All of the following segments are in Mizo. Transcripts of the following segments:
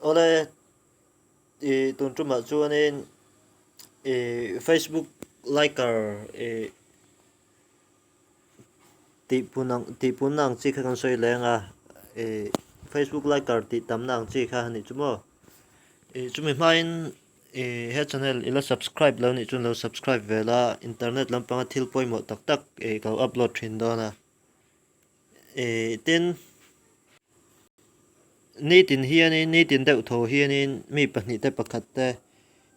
Awle ih tun tumah chuanin ih Facebook liker ih tih pun ang tih punna ang chi kha kan sawi leng a ih Facebook liker tih tamna ang chi kha a nih chu maw ih chumi hmain ih he channel ila subscribe lo nih chuan lo subscribe ve la internet lampanga thil pawimawh tak tak ih ka lo upload thin dawn a. Ehh tin nitin hianin nitin deuh tho hianin mi pahnih te pakhat te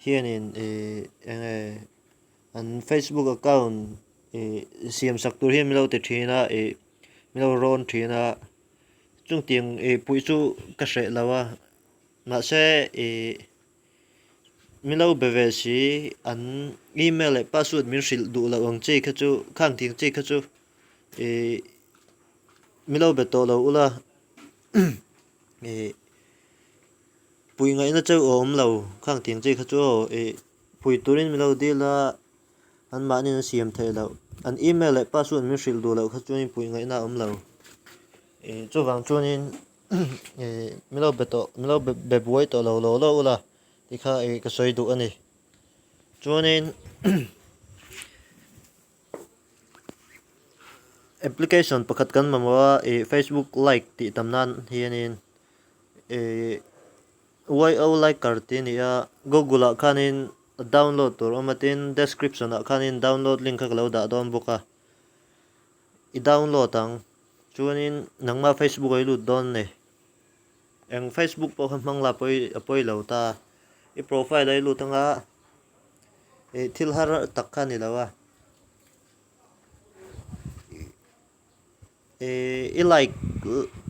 hianin ehh eng nge an facebook account ehh siam sak tur hian min lo ti thin a ehh min lo rawn thin a chungtiang ehh puih chu ka hreh lo a mahse ehh min lo be ve si an email leh password min hrilh duh loh ang chi kha chu khang thing chi kha chu. Ih min lo be tawh lo ula ih pui ngaihna chauh a awm lo khang tiang chi kha chu aw ih pui turin min lo dil a anmahni an siam theih loh an email leh password min hrilh duh loh kha chuan pui ngaihna a awm lo ih chuvang chuanin ih min lo be tawh min lo be buai tawh lo law law ula tikha ih ka sawi duh a ni chuanin. Application pakhat kan mamawh a ih facebook like tih tam nan hianin ih yo liker tih a ni a google ah khanin download tur a awm a tin description ah khanin download link kha ka lo dah dawn bawk a i download ang chuanin nangmah facebook ah i lut dawn a ni eng facebook pawh kha hmang la pawi a pawi lo ta i profile ah i lut anga. Ih thil har tak kha a ni lo a ih i like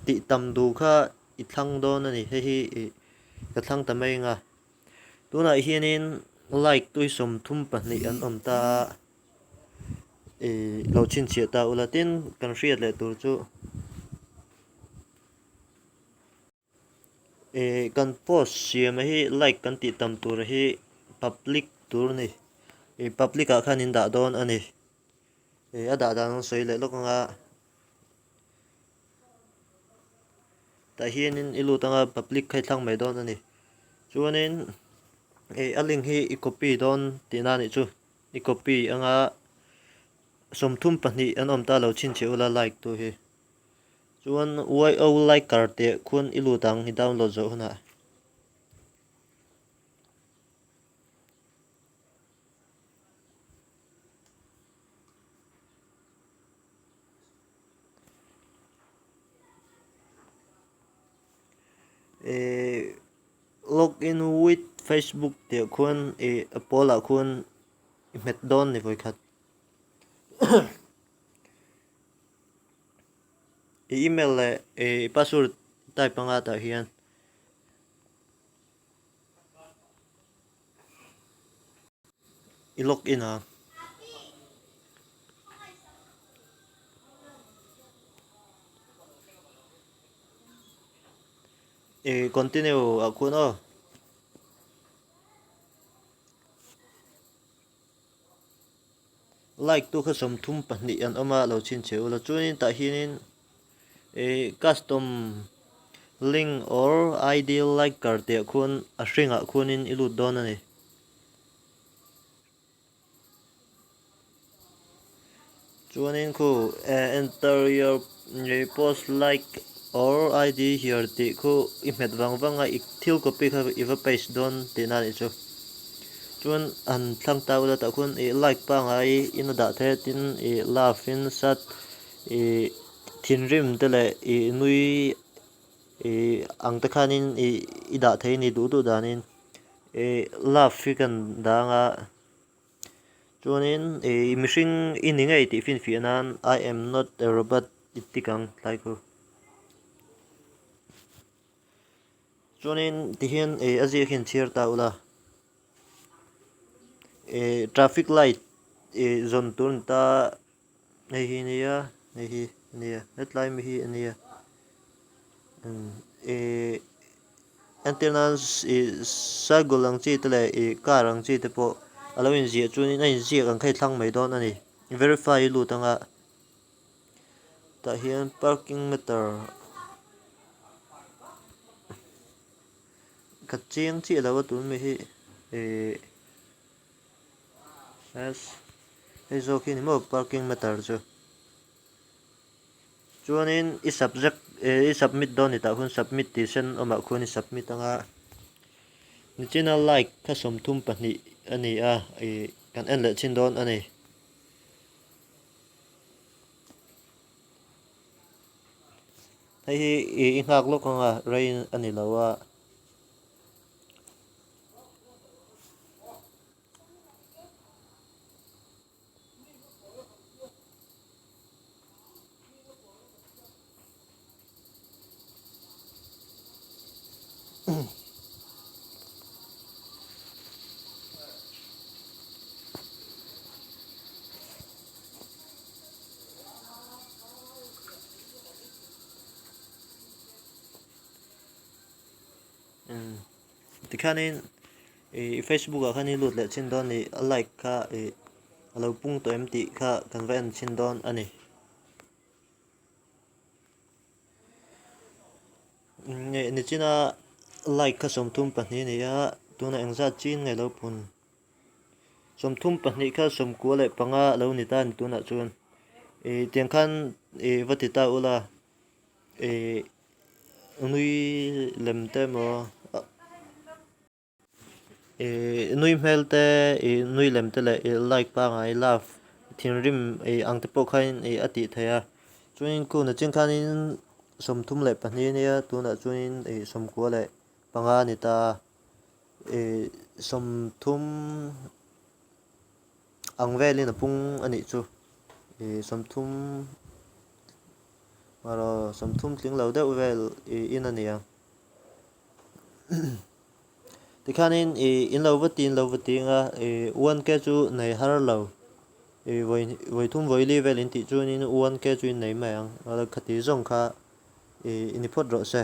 tih tam duh kha i thlang dawn a ni hei hi ih ka thlang ta mai ang a tunah hianin like tui 32 an awm ta a ih lo chhinchhiah ta ula tin kan hriat leh tur chu. Ih kan post siam hi like kan tih tam tur hi public tur a ni ih public ah khan in dah dawn a ni ih a dah dan an sawi leh lawk ang a tah hianin i lut anga public kha i thlang mai dawn a ni chuanin ih a link hi i copy dawn tihna a nih chu i copy anga 32 an awm ta lo chhinchhiah ula like tu hi. Chuan YO liker teh khuan i lut ang i download zawh hunah. Eh login with Facebook teh khuan eh a pawlah khuan i hmet dawn ni vawikhat. I email leh i password type anga tah hian i log in a. I continue ah khuan aw. Like tu kha 32 an awm a lo chhinchhiah ula chuanin tah hianin ih custom link or id liker tih ah khuan a hringah khuanin i lut dawn a ni. Chuanin khu enter your post like or id here tih khu i hmet vang vang a i thil copy kha i va paste dawn tihna a nih chu. Chuan han thlang ta ula tah khuan ih like pangngai in a dah thei a tin ih love in sat ih thinrim te leh ih nui ih ang te khanin ih i dah thei a ni duh duh danin ih love hi kan dang a chuanin ih mihring i ni ngei tih finfiah nan I am not a robot i tik ang tlai khu. Chuanin tihian ih a ziak hian chhiar ta ula ih traffic light ih zawn tur a ni ta hei hi ania hei hi ania hetlai mi hi ania ih entir nan ih cycle ang chi te leh ih car ang chi te pawh a lo inziah chuanin a inziak ang kha i thlang mai dawn a ni verify i lut anga Tah hian parking meter Ka chiang chiah lo a tun mi hi ih s hei zawk hi ni maw parking meter chu chuanin i subject ih i submit dawn ni tah khuan submit tih sen awmah khuan i submit anga nichina like kha 32 a ni a ih kan en leh chin dawn a ni. Hei hi i nghak lawk ang a, rei a ni lo a. Tikhianin ih Facebook ah khan i lut leh chin dawn a ni a like kha ih a lo pung tawh em tih kha kan va en chhin dawn a ni. Nichina like kha 32 a ni a tunah engzat chin nge lo pun. 32 kha 95 a lo ni ta a ni tunah chuan ih tiang khan ih va ti ta ula ih nui lem te emaw ih nui hmel te ih nui lem te leh ih like pangngai love thinrim ih ang te pawh khain ih a tih theih a chuanin khu nachin khanin 32 a nia tunah chuanin ih 95 a ni ta a. Ih 30 ang velin a pung a nih chu ih 30 erawh 30 tling lo deuh vel ih in a ni ang tikhanin ih in lo va ti in lo va ti ang a ih 1K chu nei har lo ih vawi vawi thum vawi li vel in tih chuanin 1K chu in nei mai ang khati zawng kha ih ni phawt rawh se.